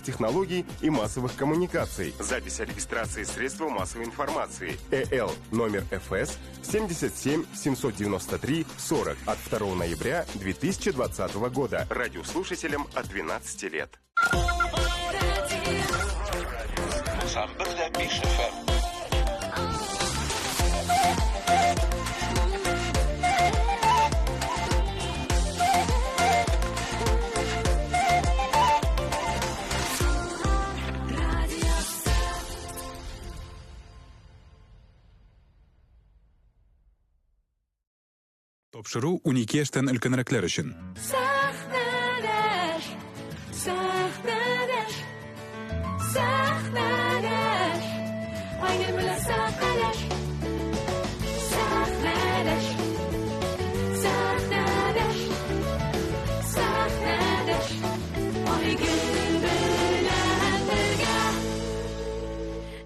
Технологий и массовых коммуникаций. Запись о регистрации средства массовой информации. ЭЛ номер ФС 77 793 40 от 2 ноября 2020 года. Радиослушателям от 12 лет. 91,5 FM. Тапшыру 12 яшьтән өлкәнрәкләр өчен. Сәхнәдәш, сәхнәдәш, сәхнәдәш, Айнур белән сәхнәдәш. Сәхнәдәш, сәхнәдәш, сәхнәдәш, Айгөл белән бергә.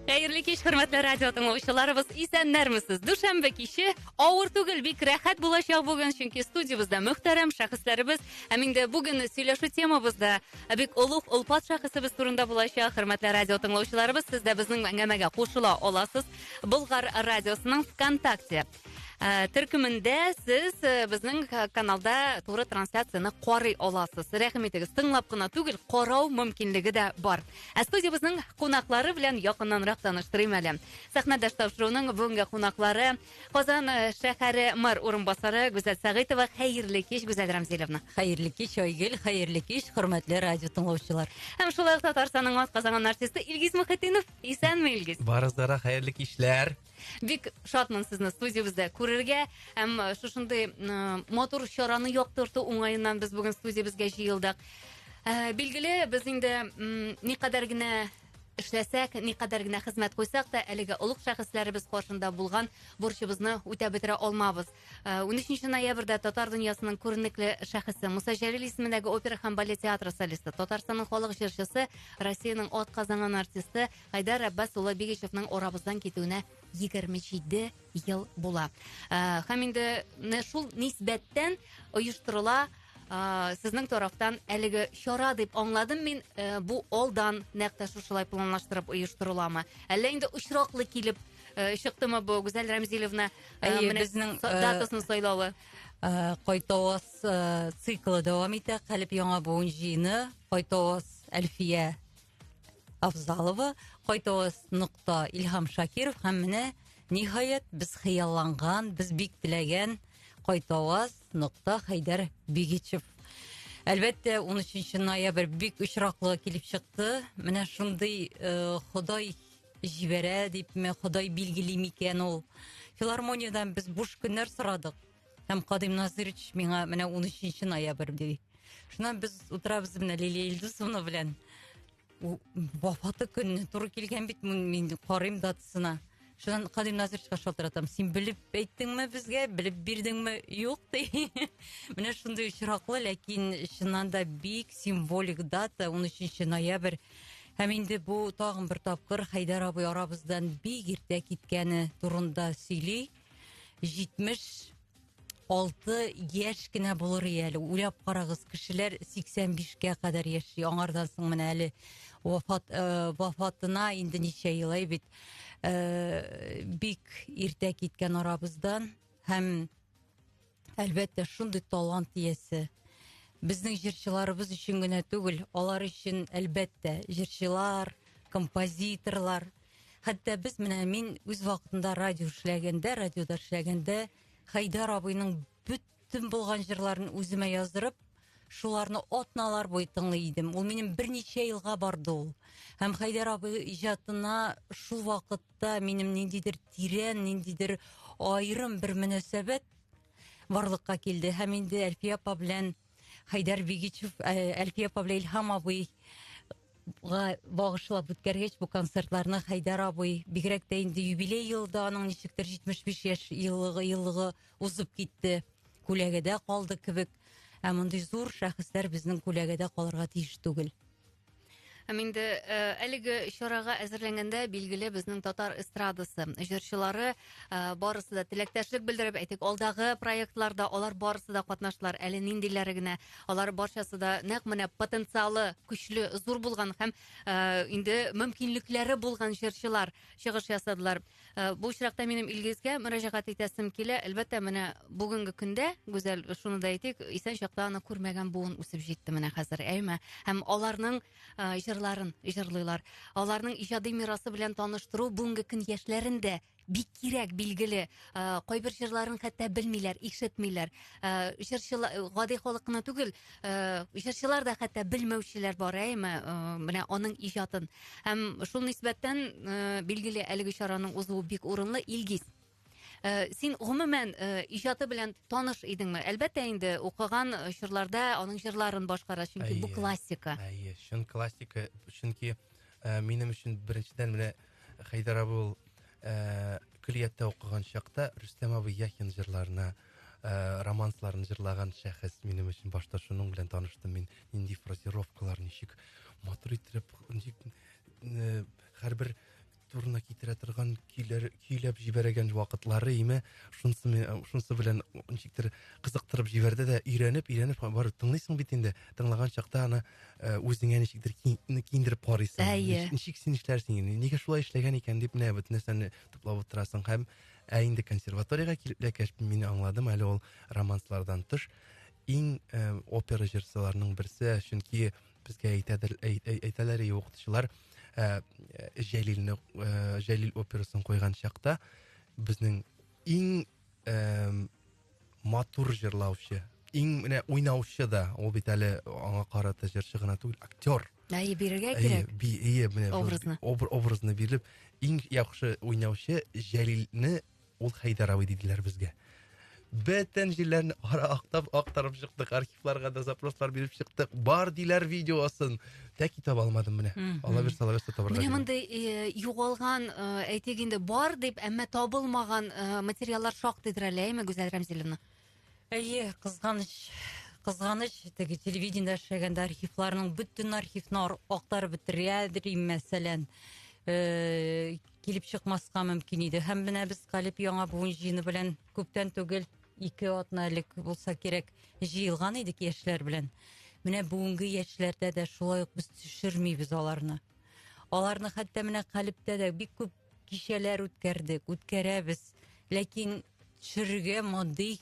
Хәерле кич, хөрмәтле радио тыңлаучыларыбыз, исәннәрмесез? Дүшәмбе киче авыр түгел, бик рәхәт булачак бүген, чөнки студиябездә мөхтәрәм шәхесләребез һәм инде бүген сөйләшү темабыз да бик олуг, олпат шәхесебез турында булачак. Хөрмәтле радио тыңлаучыларыбыз, сез дә безнең әңгәмәгә кушыла аласыз. Болгар радиосының ВКонтакте төркемендә сез безнең каналда туры трансляцияне карый аласыз. Рәхим итегез, тыңлап кына түгел, карау мөмкинлеге дә бар. Ә студиябезнең кунаклары белән якыннанрак таныштырыйм әле. Сәхнәдәш тапшыруының бүгенге кунаклары Казан шәһәре мэр урынбасары Гүзәл Сәгыйтова. Хәерле кич, Гүзәл Рамзилевна. Хәерле кич, Айгөл, хәерле кич, хөрмәтле радио тыңлаучылар. Һәм шулай ук Татарстанның атказанган артисты Илгиз Мөхетдинов. Исәнме, Илгиз? Барыгызга да хәерле кичләр. Бик шатмын сезне студиябездә күрергә һәм шушындый матур чараны яктырту уңаеннан без бүген студиябезгә җыелдык. Билгеле, без инде никадәр генә эшләсәк, никадәр генә хезмәт куйсак та, әлеге олуг шәхесләребез каршында булган бурычыбызны үтәп бетерә алмабыз. 13 ноябрьдә татар дөньясының күренекле шәхесе Муса Җәлил исемендәге опера һәм балет театры солисты, Татарстанның халык җырчысы, Россиянең атказанган артисты Хәйдәр Әббас улы Бигичевның арабыздан китүенә 27 ел була. Һәм инде менә шул нисбәттән оештырыла сезнең тарафтан әлеге чара дип аңладым мин. Бу алдан нәкъ тә шушылай планлаштырып оештырыламы? Әллә инде очраклы килеп чыктымы бу, Гүзәл Рәмзилевна? Әйе, Менә безнең, датасын сайлавы. Кайтаваз циклы дәвам итә. Калеб яңа буын җыены, Кайтаваз Әлфия Афзалова, Кайтаваз нокта Илһам Шакиров һәм менә ниһаять без хыялланган, без бик теләгән Кайтаваз нокта Хәйдәр Бигичев. Әлбәттә, 13 ноябрь бик очраклы килеп чыкты. Менә шундый Ходай җибәрә дипме, Ходай билгели микән ул. Филармониядән без буш көннәр сорадык. Һәм Кадыйм Назырович миңа менә 13 ноябрь ди. Шуннан без утырабыз менә Лилия Илдусовна белән. Вафаты көнне туры килгән бит, мин карыйм датасына. Шуннан Кадыйм Назыровичка шалтыратам. Син белеп әйттеңме безгә, белеп бирдеңме? Юк, ди. Менә шундый очраклы, ләкин чыннан да бик символик дата, 13 ноябрь. Һәм инде бу тагын бер тапкыр Хәйдәр абый арабыздан бик иртә киткәне турында сөйли. 76 яшь кенә булыр әле. Уйлап карагыз, кешеләр 85-кә кадәр яши. Аңардан соң менә әле вафатына инде ничә ел ай бит. Бик иртә киткән арабыздан һәм әлбәттә шундый талант иясе. Безнең җырчыларыбыз өчен генә түгел, алар өчен әлбәттә җырчылар, композиторлар. Хәтта без менә мин үз вакытында радио эшләгәндә, радиода эшләгәндә Хәйдәр абыйның бөтен булган җырларын үземә яздырып, шуларны атналар буе тыңлый идем. Ул минем берничә елга барды ул. Һәм Хәйдәр абый иҗатына шул вакытта минем ниндидер тирән, ниндидер аерым бер мөнәсәбәт барлыкка килде. Һәм инде Әлфия апа белән Хәйдәр Бигичев, Әлфия апа белән Илһам абый багышлап үткәргәч бу концертларны Хәйдәр абый, бигрәк тә инде юбилей елда аның ничектер 75 яшь еллыгы узып китте, күләгәдә калды кебек. Ә мондый зур шәхесләр безнең күләгәдә калырга тиеш түгел. Һәм инде э, әлеге чарага әзерләнгәндә билгеле безнең татар эстрадасы җырчылары э, барысы да теләктәшлек белдереп, әйтик, алдагы проектларда алар барысы да катнаштылар. Әле ниндиләре генә, алар барчасы да нәкъ менә потенциалы көчле, зур булган һәм э, инде мөмкинлекләре булган җырчылар чыгыш ясадылар. Э, бу очракта минем Илгизгә мөрәҗәгать итәсем килә. Әлбәттә, менә бүгенге көндә, Гүзәл, шуны да әйтик, исән чакта аны күрмәгән буын үсеп җитте менә хәзер, әйме? Һәм аларның э, җырларын җырлыйлар. Аларның иҗади мирасы белән таныштыру бүгенге көн яшьләрен дә бик кирәк, билгеле. Э, кайбер җырларын хәтта белмиләр, ишетмиләр. Җырчылар, гади халык кына түгел, җырчылар да хәтта белмәүчеләр бар, әйме? Менә аның иҗатын. Һәм шул нисбәттән, э, билгеле, әлеге чараның узуы бик урынлы. Илгиз, э, син гомумән э, иҗаты белән таныш идеңме? Әлбәттә инде укыган чорларда аның җырларын башкара, чөнки бу классика. Әйе, чын классика, чөнки минем өчен беренчедән менә Хәйдәр абый ул көллияттә укыган чакта Рөстәм абый Яхин җырларына романсларын җырлаган шәхес минем өчен башта шуның белән таныштым мин нинди фразировкалар ничек матур иттереп ничек э, һәрбер турына китерә торган көйләр көйләп җибәргән вакытлары име шунысы шунысы белән ничектер кызыктырып җибәрде дә өйрәнеп өйрәнеп барып тыңлыйсың бит инде тыңлаган чакта аны э, үзеңә ничектер киендереп карыйсың әйе ничек син эшләрсең инде нигә шулай эшләгән икән дип менә бөтен нәрсәне туплап утырасың һәм ә инде консерваториягә килеп эләккәч мин аңладым әле ул романслардан тыш иң э, опера җырчыларының берсе чөнки безгә әйтәдер әйтәләр и укытучылар э, Җәлилне э, Җәлил операсын куйган чакта безнең иң э, матур җырлаучы иң менә уйнаучы да ул бит әле аңа карата җырчы гына түгел актер Әйе, бирергә кирәк. Әйе, менә образны. Образны биреп, иң яхшы уйнаучы Җәлилне Ул Хәйдәр абый диделәр безгә. Бөтен җирләрне ара актап, актарып чыктык, архивларга да запрослар биреп чыктык. Бар диләр видеосын. Тәки таба алмадым менә. Алла бирсә, Алла бирсә табарга. Менә мондый э, югалган, э, әйтик инде, бар дип, әмма табылмаган э, материаллар шактыйдыр әле, әйме, Гүзәл Рәмзилевна? Әйе, кызганыч, кызганыч, теге телевидениедә эшләгәндә архивларның бөтен архивны актарып бетерәдер, мәсәлән, э, килеп чыкмаска мөмкин иде. Һәм менә без Калеб яңа буын җыены белән күптән түгел, 2 атна элек булса кирәк, җыелган идек яшьләр белән. Менә бүгенге яшьләрдә дә шулай ук без төшермибез аларны. Аларны хәтта менә Калебтә дә бик күп кичәләр үткәрдек, үткәрәбез. Ләкин төшерергә матди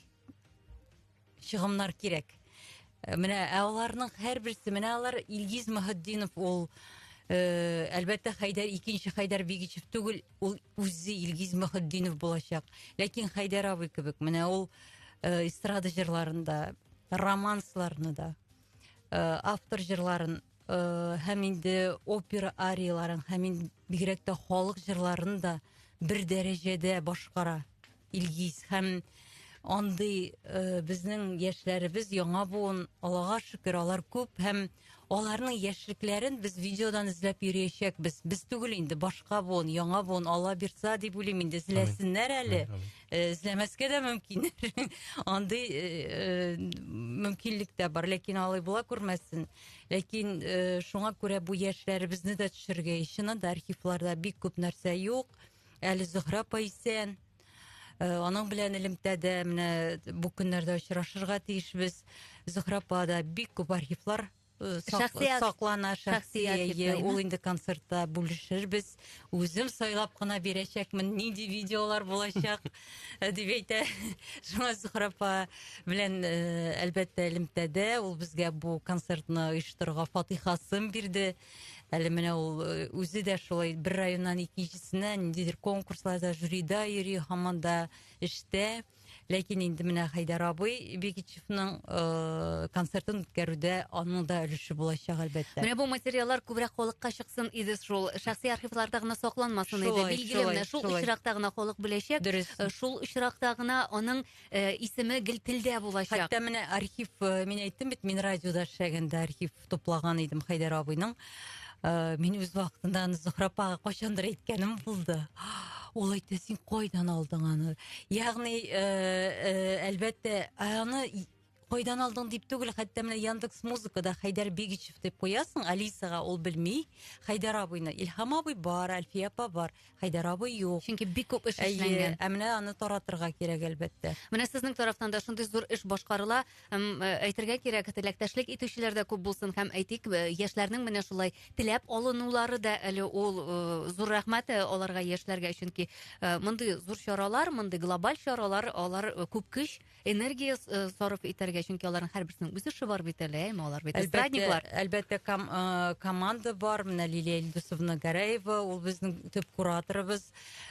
чыгымнар кирәк. Э, менә ә аларның һәрберсе, менә алар Илгиз Мөхетдинов ул э, әлбәттә Хәйдәр икенче Хәйдәр Бигичев түгел, ул үзе Илгиз Мөхетдинов булачак. Ләкин Хәйдәр абый кебек, менә ул э, эстрада җырларында, романсларны да, автор җырларын һәм инде опера арияларын һәм инде бигрәк тә халык җырларын да бер дәрәҗәдә башкара Илгиз һәм андый э, безнең яшьләребез яңа буын Аллага шөкер алар күп һәм аларның яшьлекләрен без видеодан эзләп йөриячәкбез без түгел инде башка буын яңа буын Алла бирса дип уйлыйм инде эзләсеннәр әле э, эзләмәскә дә мөмкин андый э, мөмкинлек тә бар ләкин алай була күрмәсен ләкин шуңа күрә бу яшьләребезне дә төшерергә чыннан да архивларда бик күп нәрсә юк Әле Зөһрә апа исән. Э, аның белән элемтәдә менә бу көннәрдә очрашырга тиешбез. Зөһрә апа да бик күп архивлар э, саклана, шәхси әйе, ул инде концертта бүлешербез. Үзем сайлап кына бирәчәкмен, нинди видеолар булачак э, дип әйтә. Шуңа Зөһрә апа белән әлбәттә элемтәдә, ул безгә бу концертны оештырырга фатихасын бирде. Әле менә ул э, үзе дә шулай бер районнан икенчесенә ниндидер конкурсларда жюрида йөри, һаман да эштә. Ләкин инде менә Хәйдәр абый Бигичевның э, концертын үткәрүдә аның да өлеше булачак, әлбәттә. Менә бу материаллар күбрәк халыкка чыксын иде шул. Шәхси архивларда гына сакланмасын иде. Билгеле, менә шул очракта гына халык беләчәк. Дөрес. Э, шул очракта гына аның исеме гел телдә булачак. Хәтта менә архив, мин әйттем бит, мин радиода эшләгәндә архив туплаган идем Хәйдәр абыйның. Э, мин үз вакытында аны Зөһрә апага кайчандыр әйткәнем булды. Ул әйтте, син кайдан алдың аны? Ягъни, э, э, әлбәттә, аны Кайдан алдың дип түгел, хәтта менә Яндекс Музыкада Хәйдәр Бигичев дип куясың, Алисага ул белми. Хәйдәр абыйны. Илһам абый бар, Әлфия апа бар. Хәйдәр абый юк. Чөнки бик күп эш Әйе, эшләнгән. ә менә аны таратырга кирәк, әлбәттә. Менә сезнең тарафтан да шундый зур эш башкарыла. Һәм әйтергә кирәк, теләктәшлек итүчеләр дә күп булсын һәм әйтик, яшьләрнең менә шулай теләп алынулары да әле ул зур рәхмәт аларга яшьләргә, чөнки мондый зур чаралар, мондый глобаль чаралар, алар күп көч, энергия сарыф итәргә, чөнки аларның һәрберсенең үз эше бар бит әле, әйме, алар бит эстрадниклар. Әлбәттә, команда бар. Менә Лилия Илдусовна Гәрәева, ул безнең төп кураторыбыз,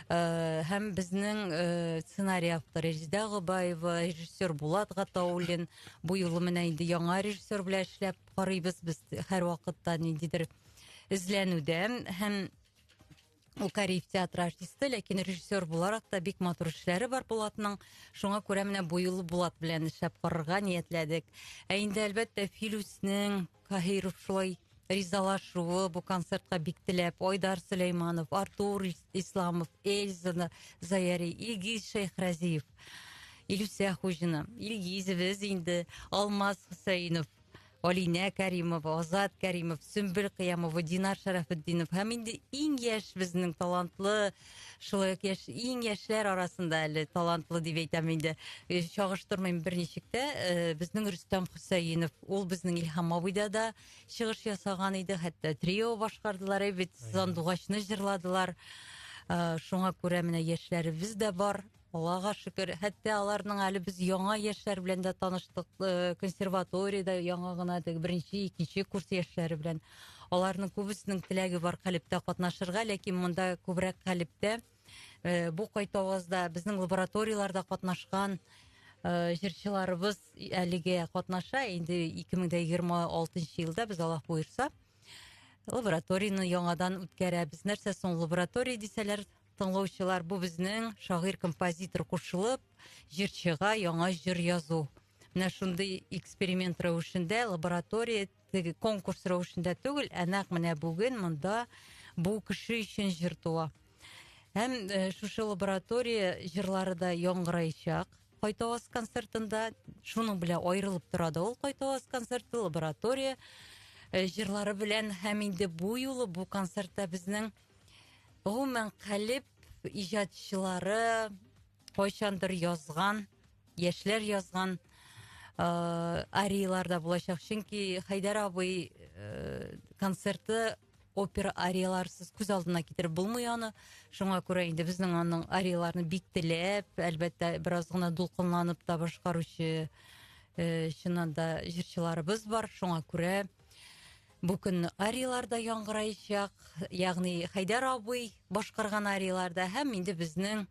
һәм безнең сценарий авторы Резеда Гобаева, режиссер Булат Гатауллин. Бу юлы менә инде яңа режиссер белән эшләп карыйбыз. Без һәрвакытта ниндидер эзләнүдә һәм ул Кариев театры артисты, ләкин режиссер буларак та бик матур эшләре бар Булатның. Шуңа күрә менә бу юлы Булат белән эшләп карарга ниятләдек. Ә инде әлбәттә Филүснең Каһиров шулай ризалашуы бу концертка бик теләп Айдар Сөләйманов, Артур Исламов, Эльза Заяри, Илгиз Шәйхразиев, Илүсә Хуҗина, Илгизебез инде, Алмаз Хөсәенов, Алинә Кәримова, Азат Кәримов, Сөмбел Кыямова, Динар Шәрәфетдинов һәм инде иң яшь безнең талантлы, шулай ук яшь, иң яшьләр арасында әле талантлы дип әйтәм инде. Чагыштырмыйм берничек тә, безнең Рөстәм Хөсәенов, ул безнең Илһам абыйда да чыгыш ясаган иде, хәтта трио башкардылар, бит Сандугачны җырладылар. Шуңа күрә менә яшьләребез дә бар. Аллага шөкер, хәтта аларның әле без яңа яшьләр белән дә таныштык, консерваториядә яңа гына теге беренче, икенче курс яшьләре белән. Аларның күбесенең теләге бар Калебтә катнашырга, ләкин монда күбрәк Калебтә, бу кайтавазда безнең лабораторияләрдә катнашкан җырчыларыбыз әлегә катнаша. Инде 2026 елда без, Аллаһ боерса, лабораторияне яңадан үткәрәбез. Нәрсә соң лаборатория дисәләр, тыңлаучылар, бу безнең шагыйрь-композитор кушылып, җырчыга яңа җыр язу. Менә шундый эксперимент рәвешендә, лаборатория, теге конкурс рәвешендә түгел, ә нәкъ менә бүген монда бу кеше өчен җыр туа. Һәм шушы лаборатория җырлары да яңгыраячак. Кайтаваз концертында, шуның белән аерылып тора да ул Кайтаваз концерты, лаборатория җырлары белән. Һәм инде бу юлы бу концертта безнең гомумән Калеб иҗатчылары кайчандыр язган, яшьләр язган ариялар да булачак. Чөнки Хәйдәр абый концерты опера арияларсыз күз алдына китереп булмый аны. Шуңа күрә инде безнең аның арияларын бик теләп, әлбәттә, бераз гына дулкынланып та башкаручы чыннан да җырчыларыбыз бар. Шуңа күрә бу көнне ариялар да яңгыраячак, ягъни Хәйдәр абый башкарган ариялар да һәм инде безнең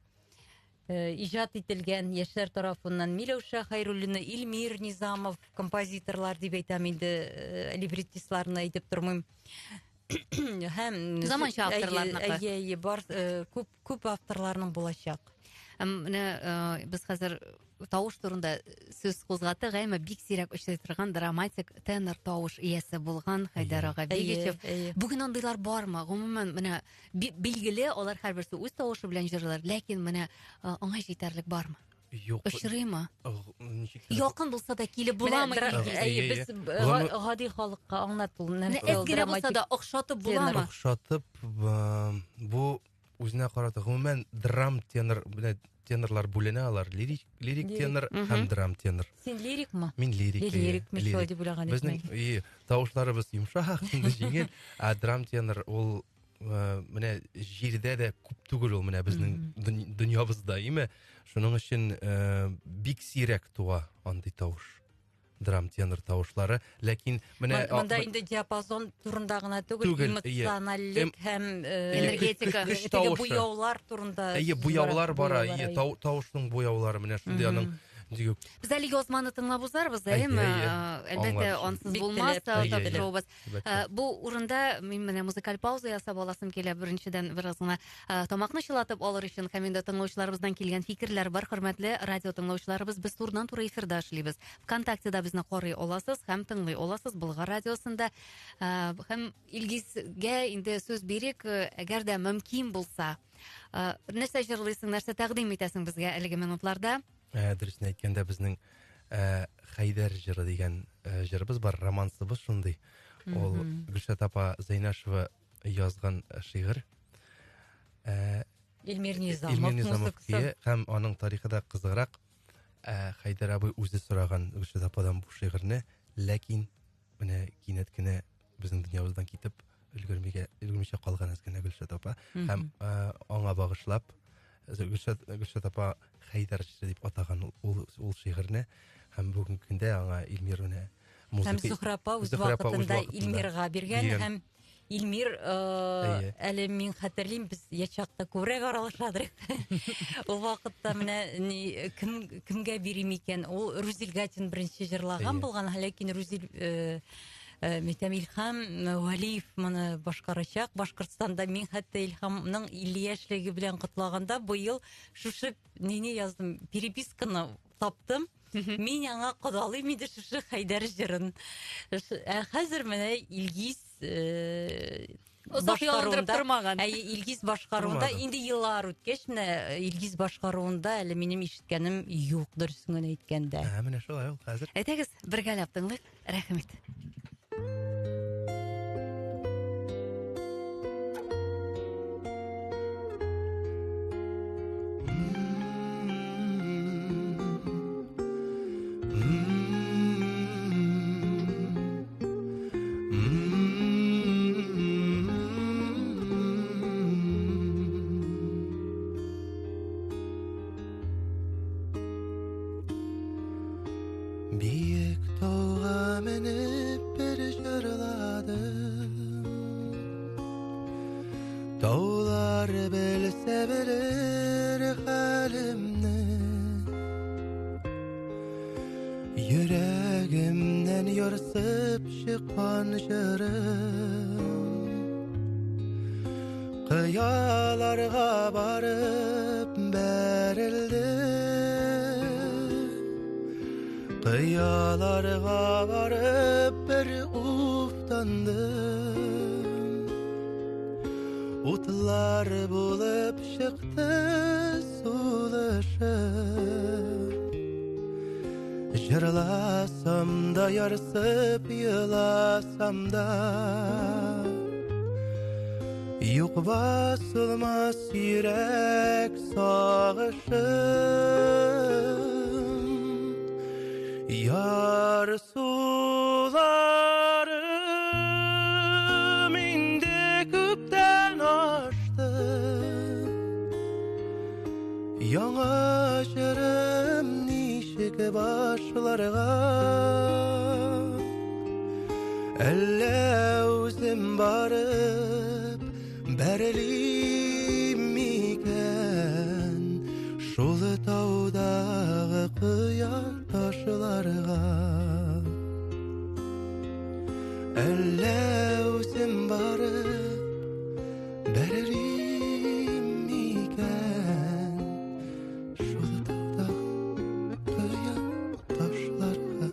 иҗат ителгән яшьләр тарафыннан Миләүшә Хәйруллина, Илмир Низамов, композиторлар дип әйтәм инде, либреттистларны әйтеп тормыйм. Һәм заманча авторларныкы. Әйе, әйе, бар, күп, күп авторларның булачак. Менә без хәзер тавыш турында сүз кузгаттык, әмма бик сирәк очрый торган драматик тенор тавыш иясе булган Хәйдәр ага Бигичев. Бүген андыйлар бармы? Гомумән, менә билгеле, алар һәрберсе үз тавышы белән җырлар, ләкин менә аңа җитәрлек бармы? Юк. Очрыймы? Якын булса да килеп буламы? Әйе, без гади халыкка аңлату нәрсә ул. Әз генә булса да охшатып буламы? Охшатып, бу үзенә карата гомумән драм тенор, менә тенорлар бүленә алар, лирик, лирик тенор һәм драм тенор. Син лирикмы? Мин лирик. Лирик, мин шулай дип уйлаган идем. Безнең тавышларыбыз йомшак, инде җиңел, ә драм тенор ул менә җирдә дә күп түгел ул менә безнең дөньябызда, име? Шуның өчен бик сирәк туа андый тавыш. Драм тенор тавышлары, ләкин менә монда инде диапазон турында гына түгел, эмоциональлек һәм энергетика, теге буяулар турында. Әйе, буяулар бара, әйе, тавышның буяулары менә шундый аның. Без әле язманы тыңлап узарбыз, әйеме? Әлбәттә, ансыз булмас тапшыруыбыз. Бу урында мин менә музыкаль пауза ясап аласым килә. Беренчедән, бераз гына тамакны чылатып алыр өчен һәм инде тыңлаучыларыбыздан килгән фикерләр бар. Хөрмәтле радио тыңлаучыларыбыз, без турыдан-туры эфирда эшлибез. ВКонтактеда безне карый аласыз һәм тыңлый аласыз Болгар радиосында. Һәм Илгизгә инде сүз бирик, әгәр дә мөмкин булса. Нәрсә җырлыйсың, нәрсә тәкъдим итәсең безгә әлеге минутларда? Дөресен әйткәндә, безнең Хәйдәр җыры дигән җырыбыз бар, романсыбыз шундый. Ул Гөлшат апа Зәйнашева язган шигырь. Илмир Низамов, Илмир Низамов музыкасы. көе һәм аның тарихы да кызыграк. Хәйдәр абый үзе сораган Гөлшат ападан бу шигырьне, ләкин менә кинәт кенә безнең дөньябыздан китеп өлгермичә калган әз генә Гөлшат апа. Һәм аңа багышлап Гөлшат апа Хәйдәр җыры дип атаган ул шигырьне. Һәм бүгенге көндә аңа Илмир менә музыка Һәм Зөһрә апа үз Зөһрә апа үз вакытында вакытында Илмирга биргән биргән. һәм Илмир, Әйе. әле мин хәтерлим, без яшь чакта күбрәк аралашадык. Ул вакытта менә ни, кемгә бирим икән? Ул Рузил Гатин беренче җырлаган Әйе. булган, ләкин Рузил Мәйтәм, Илһам Вәлиев моны башкарачак. Башкортстанда мин хәтта Илһамның 50 яшьлеге белән котлаганда быел шушы нине яздым, переписканы таптым. Мин аңа кодалыйм инде шушы Хәйдәр җырын. Хәзер менә Илгиз, Озак ялындырып башкаруында- тормаган. Әйе, Илгиз башкаруында Тормады. инде еллар үткәч, менә Илгиз башкаруында әле минем ишеткәнем юк, дөресен генә әйткәндә. Ә, менә шулай ул хәзер. Әйдәгез, бергәләп тыңлыйк. Рәхмәт. Биек тауга менеп бер җырладым. Таулар белсә белер хәлемне. Йөрәгемнән ярсып чыккан җырым. Кыяларга барып бәрелде. Кыяларга барып бер уфтанды. Утлар булып чыкты сулышым. Җырласам да ярсып еласам да юк басылмас йөрәк сагышым. Ярсуларым инде күптән ашты. Яңа җырым ничек башларга? Әллә үзем барып бәрелим микән шул таудагы кыя ташларга? Әллә үзем барып бәрелим микән шул таудагы кыя ташларга?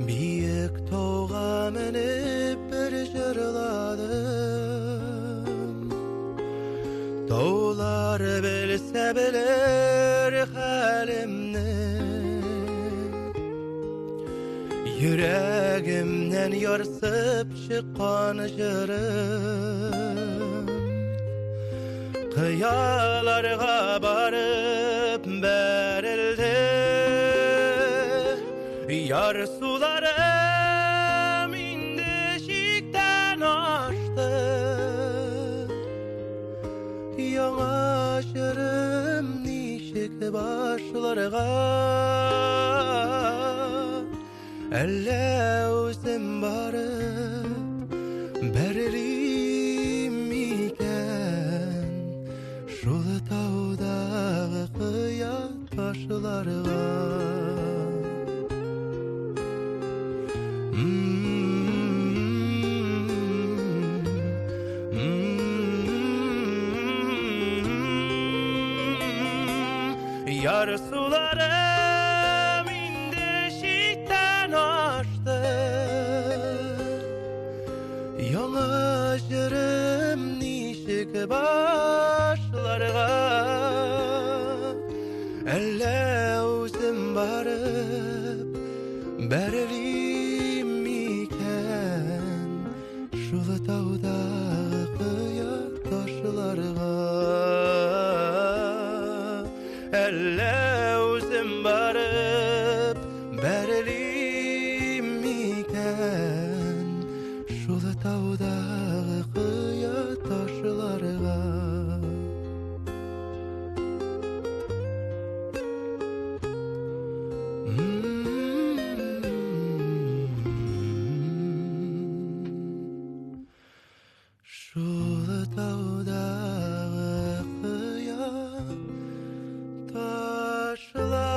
Биек тауга менеп бер җырладым. Таулар белсә белер хәлемне. Йөрәгемнән ярсып чыккан җырым. Кыяларга барып бәрелде. Ярсуларым инде чиктән ашты. Яңа җырым ничек башларга? Әллә үзем барып бәрелим микән шул таудагы кыя ташларга? Ярсуларым инде чиктән ашты. Яңа җырым ничек биек башларга Әллә үзем барып бәрелим микән Шул таудагы кыя ташларга Әллә үзем барып бәрелим микән Шул таудагы кыя ташларга Шул таудагы кыя ташларга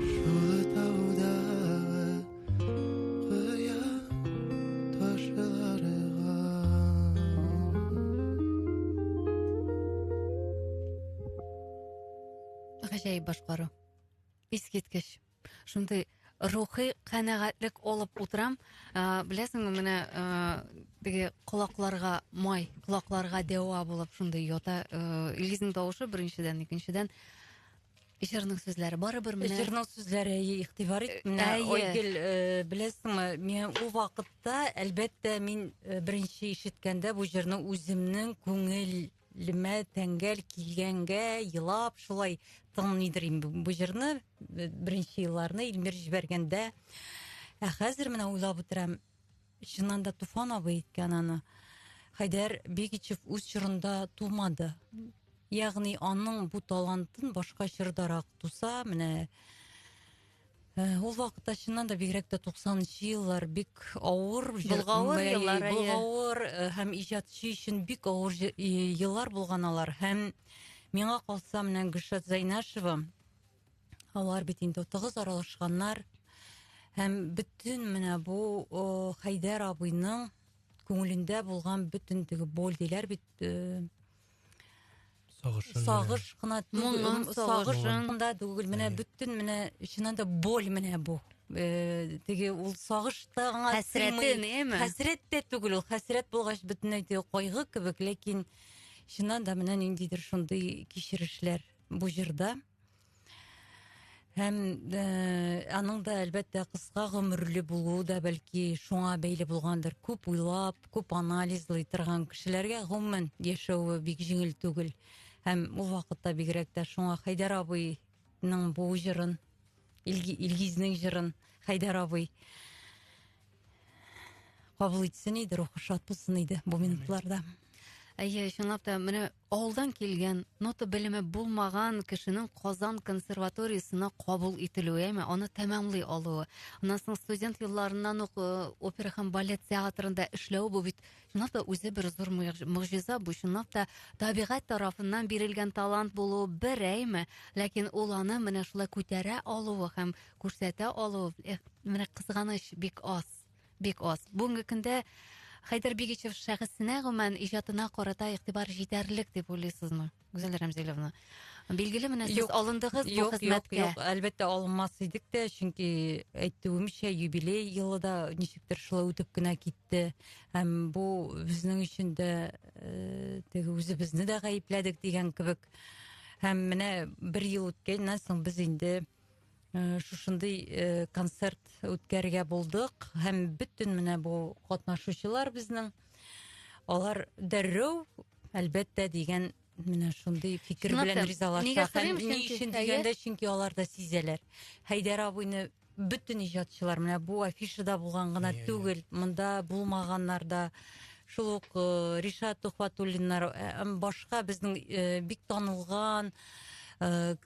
Шул таудагы кыя ташларга Гаҗәеп башкару. Искиткеч. Шундый рухи канәгатьлек алып утырам. Беләсеңме, менә теге колакларга май, колакларга дәва булып шундый ята. Илгизнең тавышы беренчедән, икенчедән җырның сүзләре барыбер менә Җырның сүзләре игътибар ит. Менә Әйе. Айгөл, беләсеңме, мин ул вакытта, әлбәттә, мин беренче ишеткәндә бу җырны үземнең күңелемә тәңгәл килгәнгә елап шулай тыңлыйдыр инде бу җырны беренче елларны Илмир җибәргәндә. Ә хәзер менә уйлап утырам, чыннан да Туфан абый әйткән аны. Хәйдәр Бигичев үз чорында тумады. Ягъни аның бу талантын башка чордарак туса, менә ул вакытта чыннан да бигрәк тә 90нчы еллар бик авыр Болгавыр еллар, әйе. Болгавыр һәм иҗатчы өчен бик авыр еллар булган алар. Һәм миңа калса, менә Гөлшат Зәйнашева, алар бит инде тыгыз аралашканнар. Һәм бөтен менә бу Хәйдәр абыйның күңелендә булган бөтен теге боль диләр бит, Сагышын менә. сагыш кына түгел, Моңын, сагыш сагышын. кына түгел, менә Әйе. бөтен менә чыннан да боль менә бу. Теге ул сагыш та аңа Хәсрәте, сыймый. неме? Хәсрәт тә түгел ул, хәсрәт булгач бөтенләй теге кайгы кебек, ләкин чыннан да менә ниндидер шундый кичерешләр бу җырда. Һәм аның да әлбәттә кыска гомерле булуы да бәлки шуңа бәйле булгандыр. Күп уйлап, күп анализлый торган кешеләргә гомумән яшәве бик җиңел түгел. Һәм ул вакытта бигрәк тә шуңа Хәйдәр абыйның бу җырын, Илгизнең җырын Хәйдәр абый кабул итсен иде, рухы шат булсын иде бу минутларда. Әйе, чынлап та, менә авылдан килгән, нота белеме булмаган кешенең Казан консерваториясенә кабул ителүе, әйме, аны тәмамлый алуы. Аннан соң студент елларыннан ук опера һәм балет театрында эшләү, бу бит чынлап та үзе бер зур могҗиза, бу чынлап та табигать тарафыннан бирелгән талант булуы бер, әйме, ләкин ул аны менә шулай күтәрә алуы һәм күрсәтә алуы, менә кызганыч, бик аз, бик аз. Бүгенге көндә Хәйдәр Бигичев шәхесенә, гомумән, иҗатына карата игътибар җитәрлек дип уйлыйсызмы, Гүзәл Рәмзиловна? Билгеле, менә сез Юк, алындыгыз бу юк, юк, хезмәткә. юк, әлбәттә алынмас идек тә, чөнки әйтүемчә, юбилей елы да ничектер шулай үтеп кенә китте. Һәм бу безнең өчен дә, теге үзебезне дә гаепләдек дигән кебек. Һәм менә бер ел үткәннән соң без инде шушындый концерт үткәрергә булдык. Һәм бөтен менә бу катнашучылар безнең, алар дәррәү, әлбәттә, дигән менә шундый фикер Чынлап белән та, ризалаша. нигә Һәм сорыйм, ни чөнки өчен әйе. дигәндә, чөнки алар да сизәләр. Хәйдәр абыйны бөтен иҗатчылар, менә бу афишада булган гына Әйе, әйе. түгел, монда булмаганнар да, шул ук Ришат Тухватуллиннар, башка безнең бик танылган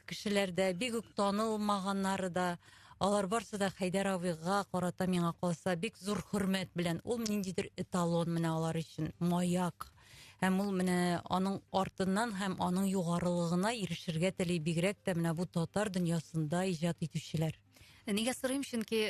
кешеләр дә, бик үк танылмаганнары да, алар барсы да Хәйдәр абыйга карата, миңа калса, бик зур хөрмәт белән. Ул ниндидер эталон менә алар өчен, маяк. Һәм ул менә аның артыннан һәм аның югарылыгына ирешергә тели, бигрәк тә менә бу татар дөньясында иҗат итүчеләр. Нигә сорыйм, чөнки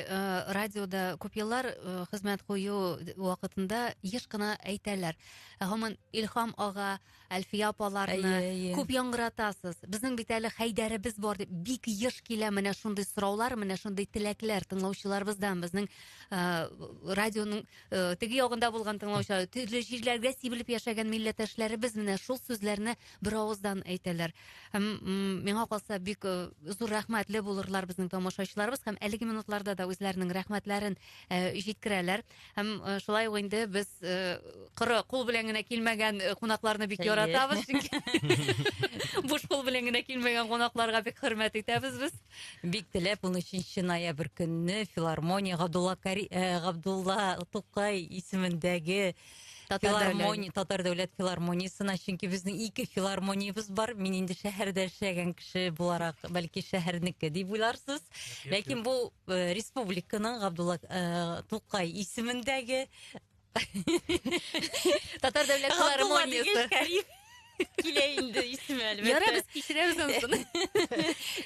радиода күп еллар хезмәт кую вакытында еш кына әйтәләр. Һаман Илһам ага, Әлфия апаларны күп яңгыратасыз. Безнең бит әле Хәйдәребез бар дип бик еш килә менә шундый сораулар, менә шундый теләкләр тыңлаучыларыбыздан. Безнең радионың теге ягында булган тыңлаучылар, төрле җирләргә сибелеп яшәгән милләттәшләребез менә шул сүзләрне бер авыздан әйтәләр. Һәм миңа калса бик э, зур рәхмәтле булырлар безнең тамашачыларыбыз һәм әлеге минутларда да үзләренең рәхмәтләрен э, җиткерәләр. Һәм э, шулай ук инде без коры кул белән генә килмәгән кунакларны бик яратабыз, чөнки буш кул белән генә килмәгән кунакларга бик хөрмәт итәбез без. Бик теләп 13 ноябрь көнне филармония Габдулла Кари, Габдулла Тукай исемендәге Филармония, Татар дәүләт филармониясенә, чөнки безнең ике филармониябез бар. Мин инде шәһәрдә эшләгән кеше буларак, бәлки шәһәрнеке дип уйларсыз. Ләкин бу э, республиканың Габдулла э, Тукай исемендәге Татар дәүләт филармониясе. Килә инде исеме әлбәттә. Яра без кичерәбез анысын.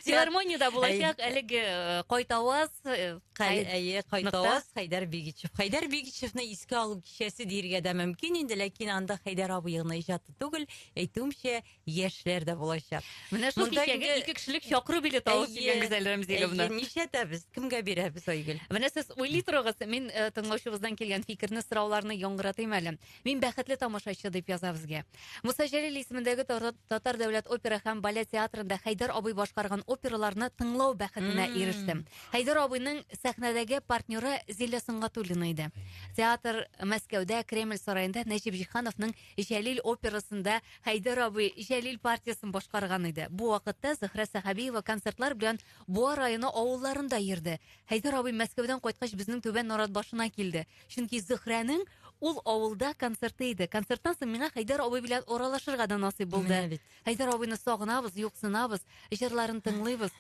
Филармониядә булачак әлеге э, кайтаваз. Э, әйе, кайтаваз Хәйдәр Бигичев. Хәйдәр Бигичевны искә алу кичәсе диергә дә мөмкин инде, ләкин анда Хәйдәр абый гына иҗаты түгел, әйтүемчә, яшьләр дә булачак. Менә шул кичәгә ике кешелек чакыру билеты алып килгән Гүзәл Рәмзиловна. Нишләтәбез? Кемгә бирәбез, Айгөл? Менә сез уйлый торыгыз, мин э, тыңлаучыбыздан килгән фикерне, сорауларны яңгыратыйм әле. Мин бәхетле тамашачы, дип яза безгә. Муса Җәлил исемендәге Татар дәүләт опера һәм балет театрында Хәйдәр абый башкарган операларны тыңлау бәхетенә ирештем. Хәйдәр абыйның сәхнәдәге партнеры Зилә Сөнгатуллина иде. Театр Мәскәүдә Кремль сараенда Нәҗип Җиһановның Җәлил операсында Хәйдәр абый Җәлил партиясен башкарган иде. Бу вакытта Зөһрә Сәхәбиева концертлар белән Буа районы авылларында йөрде. Хәйдәр абый Мәскәүдән кайткач безнең Түбән Наратбашына килде. Чөнки Зөһрәнең ул авылда концерты иде. Концерттан соң миңа Хәйдәр абый белән аралашырга да насыйп булды. Хәйдәр абыйны сагынабыз, юксынабыз, җырларын тыңлыйбыз.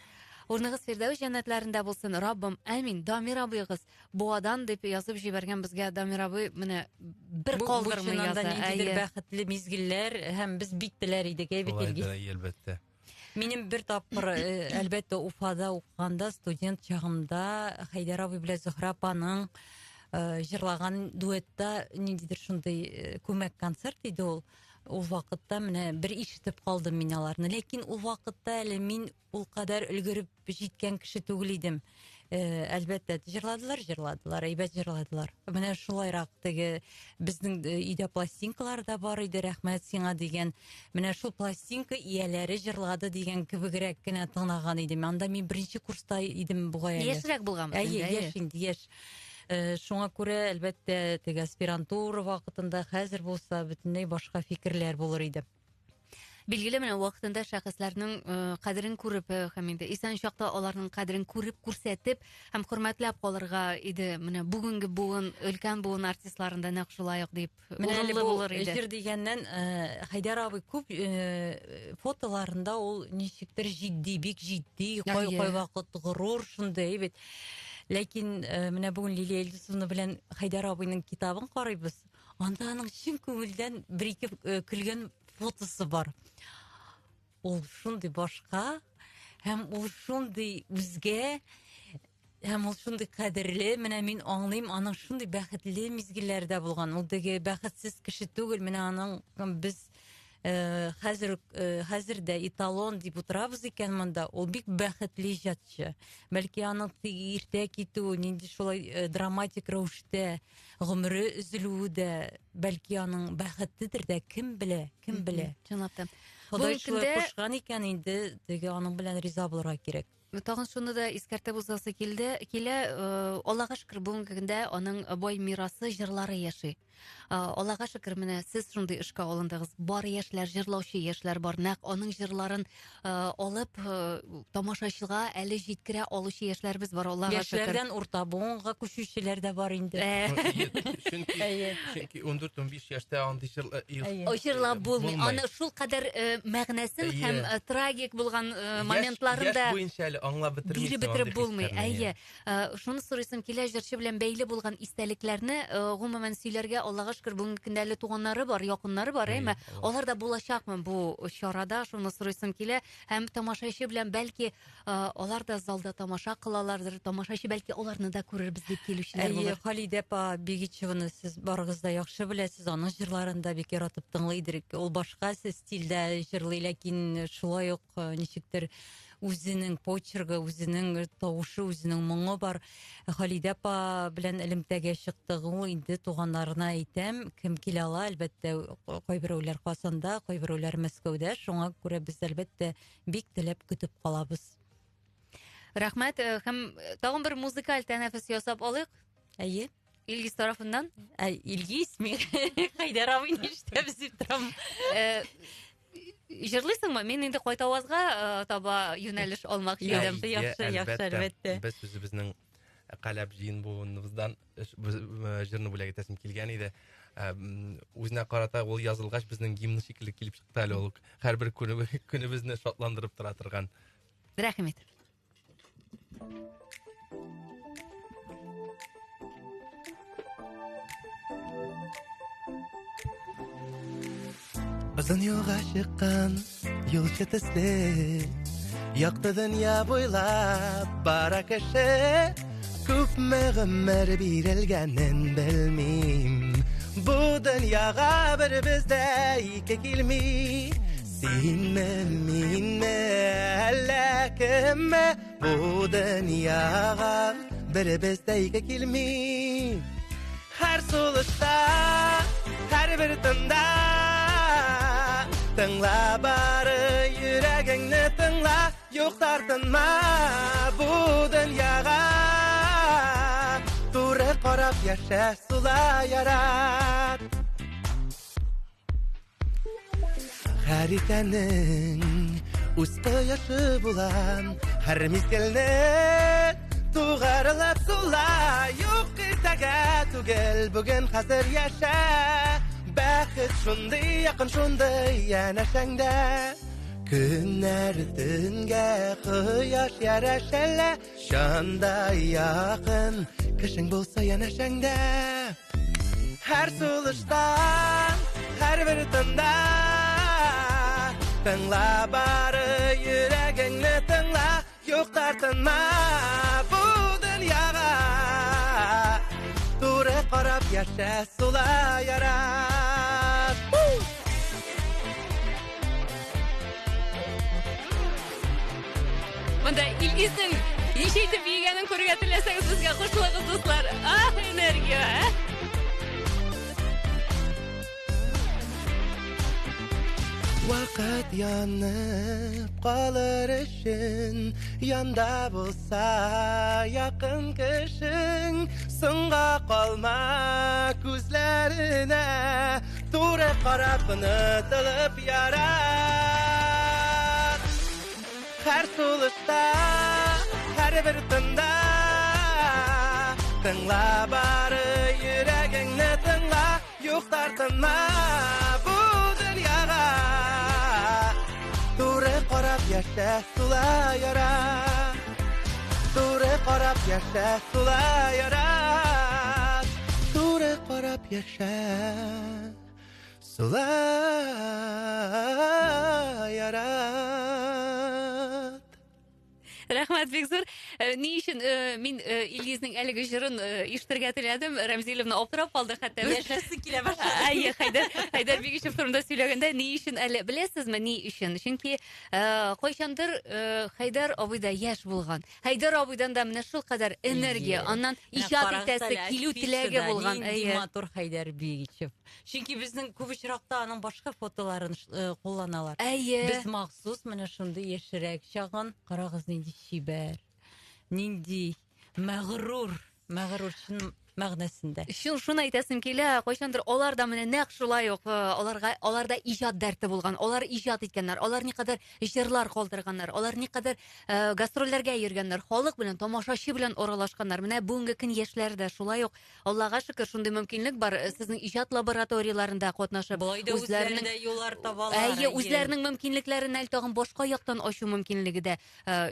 Урыныгыз Фирдәвес җәннәтләрендә булсын, Раббым, амин. Дамир абыегыз Буадан дип язып җибәргән безгә Дамир абый менә бер калдырмый яза. Ниндидер бәхетле мизгелләр һәм без бик теләр идек, әй бит, Илгиз. Әлбәттә. Минем бер тапкыр, э, әлбәттә, Уфада укыганда, студент чагымда Хәйдәр абый белән Зөһрә апаның э, җырлаган дуэтта ниндидер шундый э, күмәк концерт иде ул. Ул вакытта менә бер ишетеп калдым мин аларны. Ләкин ул вакытта әле мин ул кадәр өлгереп җиткән кеше түгел идем. Э, әлбәттә, җырладылар, җырладылар, әйбәт җырладылар. Менә шулайрак теге безнең э, өйдә пластинкалар да бар иде, рәхмәт сиңа дигән. Менә шул пластинка ияләре җырлады дигән кебегрәк кенә тыңлаган идем. Анда мин беренче курста идем бугай әле. Яшьрәк булганбыз инде. Әйе, яшь инде, яшь. Э, шуңа күрә, әлбәттә, теге аспирантура вакытында хәзер булса бөтенләй башка фикерләр булыр иде. Билгеле, менә вакытында шәхесләрнең э, кадерен күреп э, һәм инде исән чакта аларның кадерен күреп, күрсәтеп һәм хөрмәтләп калырга иде. Менә бүгенге буын, өлкән буын артистларын да нәкъ шулай ук дип Менә әле урынлы бу булыр иде. җыр дигәннән, э, Хәйдәр абый күп э, фотоларында ул ничектер җитди, бик җитди, кай Әйе. кайвакыт горур шундый бит. Ләкин э, менә бүген Лилия Илдусовна белән Хәйдәр абыйның китабын карыйбыз. Анда аның чын күңелдән бер-ике э, көлгән фотосы бар. Ул шундый башка, һәм ул шундый үзгә, һәм ул шундый кадерле. Менә мин аңлыйм, аның шундый бәхетле мизгелләре дә булган. Ул теге бәхетсез кеше түгел. Менә аның без э, хәзер э, хәзер дә эталон дип утырабыз икән монда. Ул бик бәхетле иҗатчы. Бәлки аның теге иртә китүе, нинди шулай э, драматик рәвештә гомере өзелүе дә бәлки аның бәхетедер дә, кем белә, кем белә. Чынлап та. Ходай шулай кушкан икән инде, теге аның белән риза булырга кирәк. Тагын шуны да искәртеп узасы килде, килә, э, Аллага шөкер, бүгенге көндә аның бай мирасы җырлары яши. Э, Аллага шөкер, менә сез шундый эшкә алындыгыз. Бар яшьләр, җырлаучы яшьләр бар. Нәкъ аның җырларын э, алып, тамашачыга әле җиткерә алучы яшьләребез бар, Аллага шөкер. Яшьләрдән урта буынга күчүчеләр дә бар инде. Чөнки чөнки 14-15 яшьтә андый җыр җырлап булмый. Аны шул кадәр мәгънәсен һәм трагик булган моментларын да Яшь буенча әле аңлап бетермисең. Биреп бетереп булмый. Әйе. Шуны сорыйсым килә, җырчы белән бәйле булган истәлекләрне гомумән сөйләргә, Аллага шөкер, бүгенге көндә әле туганнары бар, якыннары бар, әйме? Алар да булачакмы бу чарада? Шуны сорыйсым килә. Һәм тамашачы белән бәлки алар да залда тамаша кылалардыр, тамашачы бәлки аларны да күрербез дип килүчеләр булыр. Әйе, Халидә апа Бигичеваны сез барыгыз да яхшы беләсез, аның җырларын да бик яратып тыңлыйдыр. Ул башка стильдә җырлый, ләкин шулай ук ничектер үзенең почергы, үзенең тавышы, үзенең моңы бар. Халидә апа белән элемтәгә чыктык. Ул инде туганнарына әйтәм, кем килә ала, әлбәттә, кайберәүләр Казанда, кайберәүләр Мәскәүдә. Шуңа күрә без, әлбәттә, бик теләп көтеп калабыз. Рәхмәт. Һәм тагын бер музыкаль тәнәфес ясап алыйк. Әйе. Илгиз тарафыннан. Ә, Илгиз, мин Хәйдәр абый нишләп дип торам. Җырлыйсыңмы? Мин инде кайтавазга таба юнәлеш алмакчы идем. Яхшы, яхшы, әлбәттә. Без үзебезнең Каләп җыен буыныбыздан җырны бүләк итәсем килгән иде. Үзенә карата ул язылгач, безнең гимн шикелле килеп чыкты әле ул. Һәрбер көнебезне шатландырып тора торган. Рәхим ит. Озын юлга чыккан юлчы төсле Якты дөнья буйлап бара кеше Күпме гомер бирелгәнен белмим Бу дөньяга бер бездә ике килми Синме, минме, әллә кемме Бу дөньяга беребез дә ике килми Һәр сулышта, һәрбер тында Тыңла бары йөрәгеңне тыңла Юк тартынма бу дөньяга Туры карап яшә, сула ярат Һәр иртәнең үз кояшы була, һәр мизгелне тугарылып сула. Юк иртәгә түгел, бүген хәзер яшә. Бәхет шундый якын, шундый янәшәңдә. Көннәр төнгә кояш ярәшәлә, Чанда якын кешең булса янәшәңдә. Һәр сулышта, һәрбер тында Тыңла бары йөрәгеңне тыңла, юк тартынма бу дөньяга. Туры карап яшә, сула ярат. Монда Илгизнең ничә итеп биегәнен күрергә теләсәгез, безгә кушылыгыз, дуслар. Ах, энергия, ә? Вакыт янып калыр өчен Янда булса якын кешең Соңга калма күзләренә Туры карап онытылып ярат Һәр сулышта, һәрбер тында Тыңла бары йөрәгеңне тыңла Юк тартынма бу дөньяга Туры карап яшә, сула ярат Туры карап яшә, сула ярат Туры карап яшә, сула ярат. Рәхмәт бик зур. Э, ни өчен э, мин э, Илгизнең әлеге җырын ишетергә теләдем? Рәмзилевна аптырап калды хәтта. Яшәсе килә башлады. Әйе, Хәйдәр, Хәйдәр Бигичев турында сөйләгәндә ни өчен әле беләсезме, ни өчен? Чөнки кайчандыр Хәйдәр абый да яшь булган. Хәйдәр абыйдан да менә шул кадәр энергия, аннан иҗат итәсе килү теләге булган. Нинди матур Хәйдәр Бигичев. Чөнки безнең күп очракта аның башка фотоларын э, кулланалар. Әйе. Без махсус менә шундый яшерәк чагын, карагыз нинди чибәр, нинди мәгърур, мәгърур чын. мәгънәсендә. Шуны әйтәсем килә, кайчандыр алар да менә нәкъ шулай ук аларга аларда иҗат дәрте булган, алар иҗат иткәннәр, алар никадәр җырлар калдырганнар, алар никадәр гастрольләргә йөргәннәр, халык белән, тамашачы белән аралашканнар. Менә бүгенге көн яшьләре дә шулай ук, Аллага шөкер, шундый мөмкинлек бар, сезнең иҗат лабораторияләрендә катнашып, Болай да үзләренең үзләрендә юллар табалар. Әйе, үзләренең мөмкинлекләрен әле тагын башка яктан ачу мөмкинлеге дә.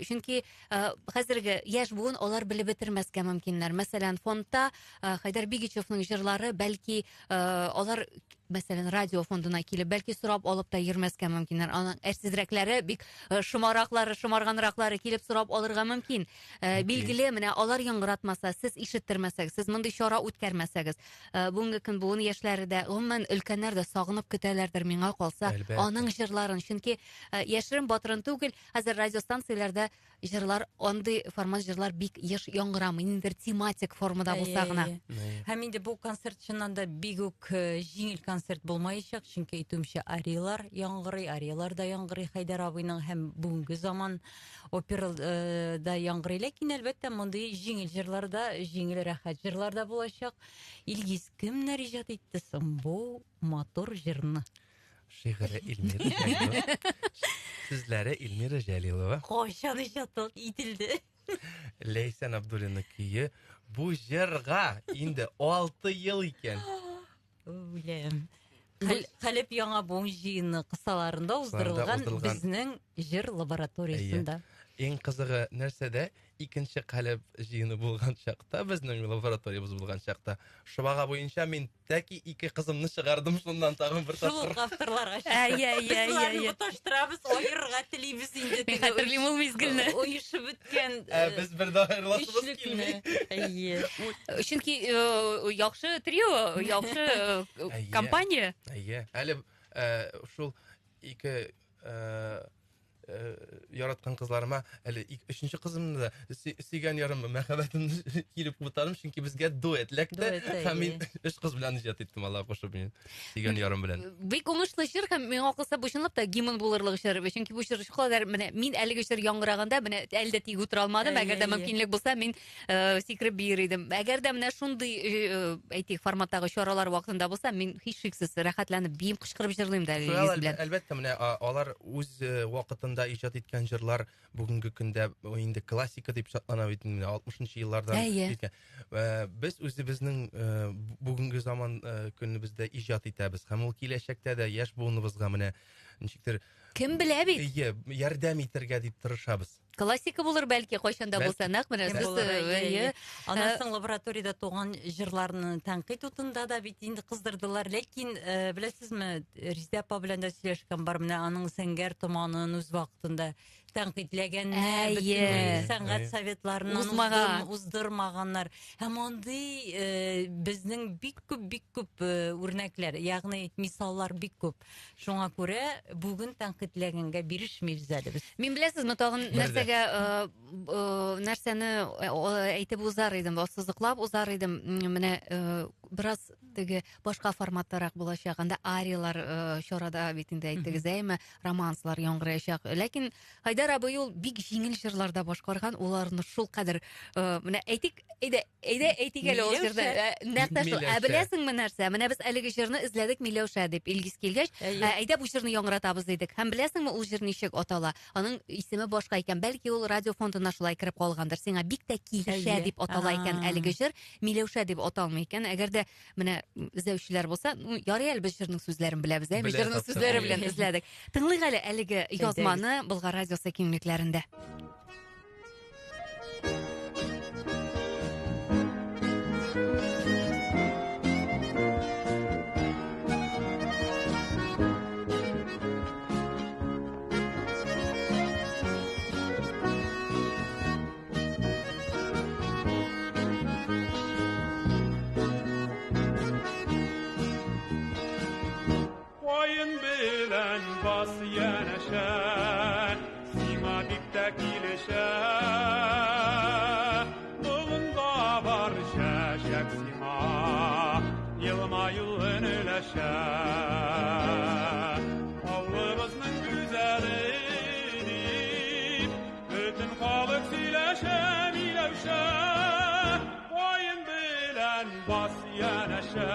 Чөнки хәзерге яшь буын алар белеп бетермәскә мөмкиннәр. Мәсәлән, фондта Хәйдәр Бигичевның җырлары, бәлки алар, мәсәлән, радио фондына килеп, бәлки сорап алып та йөрмәскә мөмкиннәр. Аның әшсезрәкләре, бик шомараклары, шомарганраклары килеп сорап алырга мөмкин. Билгеле, менә алар яңгыратмаса, сез ишеттермәсәгез, сез мондый чара үткәрмәсәгез, бүгенге көн буын яшьләре дә, гомумән, өлкәннәр дә сагынып көтәләрдер, миңа калса, аның җырларын. Чөнки яшерен батырын түгел, хәзер радиостанцияләрдә җырлар, андый формат җырлар бик еш яңгырамый, ниндидер тематик формада булса гына. Һәм инде бу концерт чыннан да бик үк җиңел концерт булмаячак, чөнки әйтүемчә ариялар яңгырый, ариялар да яңгырый Хәйдәр абыйның һәм бүгенге заман опера да яңгырый. Ләкин әлбәттә мондый җиңел җырлар да, җиңел рәхәт җырлар да булачак. Илгиз, кемнәр иҗат итте соң бу матур җырны? Шигыре Эльмира Җәлилова. Сүзләре Эльмира Җәлилова. Кайчан иҗат ителде? Ләйсән Абдуллина көе. Бу җырга инде 6 ел икән. Үләм. Хәлеп яңа буын җыены кысаларында уздырылган безнең җыр лабораториясендә. Иң кызыгы нәрсәдә? Икенче Калеб җыены булган чакта, безнең лабораториябез булган чакта, шобага буенча мин тәки ике кызымны чыгардым шуннан тагын бер тапкыр. Шул ук авторларга чыкты. Без аларны буташтырабыз, аерырга телибез инде. Мин хәтерлим ул мизгелне. Оешып беткән. Ә без бер дә аерыласыбыз килми. Әйе. Чөнки яхшы трио, яхшы компания. Әйе. Әле шул ике яраткан кызларыма әле өченче кызымны да сөйгән ярым мәхәббәтемне килеп бутадым, чөнки безгә дуэт эләкте. Һәм мин өч кыз белән иҗат иттем, Алла кушып, мин сөйгән ярым белән. Бик уңышлы җыр һәм миңа калса бу чынлап та гимн булырлык җыр, чөнки бу җыр шулкадәр менә мин әлеге җыр яңгыраганда менә әле дә тик утыра алмадым. Әгәр дә мөмкинлек булса, мин сикереп биер идем. Әгәр дә менә шундый әйтик форматтагы чаралар вакытында булса, мин һичшиксез рәхәтләнеп бием, кычкырып җырлыйм да Илгиз белән. Әлбәттә, менә алар үз вакытында иҗат иткән җырлар бүгенге көндә инде классика дип шатлана бит инде 60 еллардан. Без үзебезнең бүгенге заман көнебездә иҗат итәбез һәм ул киләчәктә дә яшь буыныбызга менә ничектер кем белә бит? Әйе, ярдәм итәргә дип тырышабыз. Классика булыр бәлки кайчан да булса, нәкъ менә сез. Әйе. Аннан соң лабораториядә туган җырларны тәнкыйть утында да бит инде кыздырдылар. Ләкин беләсезме, Резидә апа белән дә сөйләшкән бар, менә аның Зәңгәр томанын үз вакытында тәнкыйтьләгәннәр, бөтен сәнгать советларыннан уздырмаганнар. Һәм андый безнең бик күп, бик күп үрнәкләр, ягъни мисаллар бик күп. Шуңа күрә бүген тәнкыйтьләгәнгә бирешмибез әле без. Мин беләсезме, тагын нәрсәгә нәрсәне әйтеп узар идем, ассызыклап узар идем. Менә бераз теге башка форматтарак булачак. Анда ариялар чарада бит инде әйттегез, әйме, романслар яңгыраячак. Ләкин Хайдар абый ул бик җиңел җырларда башкарган, уларны шул кадәр менә әйтик, әйдә, әйдә әйтик әле ул җырны. Нәкъ тә шул. Ә беләсеңме нәрсә? Менә без әлеге җырны эзләдек Миләүшә дип. Илгиз килгәч, әйдә бу җырны яңгыратабыз дидек. Һәм беләсеңме ул җыр ничек атала? Аның исеме башка икән. Бәлки ул радио фондына шулай кереп калгандыр. Сиңа бик тә килешә дип атала икән әлеге җыр. Миләүшә дип аталмый икән. Әгәр дә менә эзләүчеләр булса, ну, ярый әле без җырның сүзләрен беләбез, әйме? Җырның сүзләре белән эзләдек. Тыңлыйк әле әлеге язманы Болгар радиосы киңлекләрендә. Каен белән бас янәшә, сиңа бик тә килешә. Болында бар чәчәк сиңа, елмаюын өләшә. Авылыбызның гүзәле дип, бөтен халык сөйләшә, Миләүшә. Каен белән белән бас янәшә,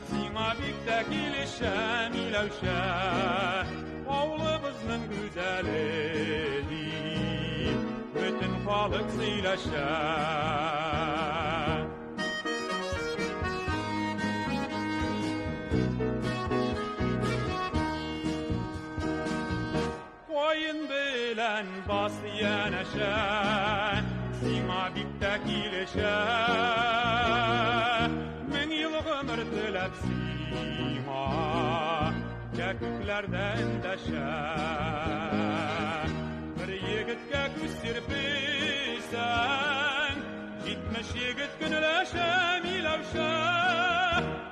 сиңа бик тә килешә, Миләүшә. Авылыбызның гүзәле дип, бөтен халык сөйләшә. Каен белән бас янәшә, сиңа бик тә килешә. Мең ел гомер теләп сиңа, кәкүкләрдән дәшә. Бер егеткә күз сирпесәң, 70 егет көнләшә, Миләүшә.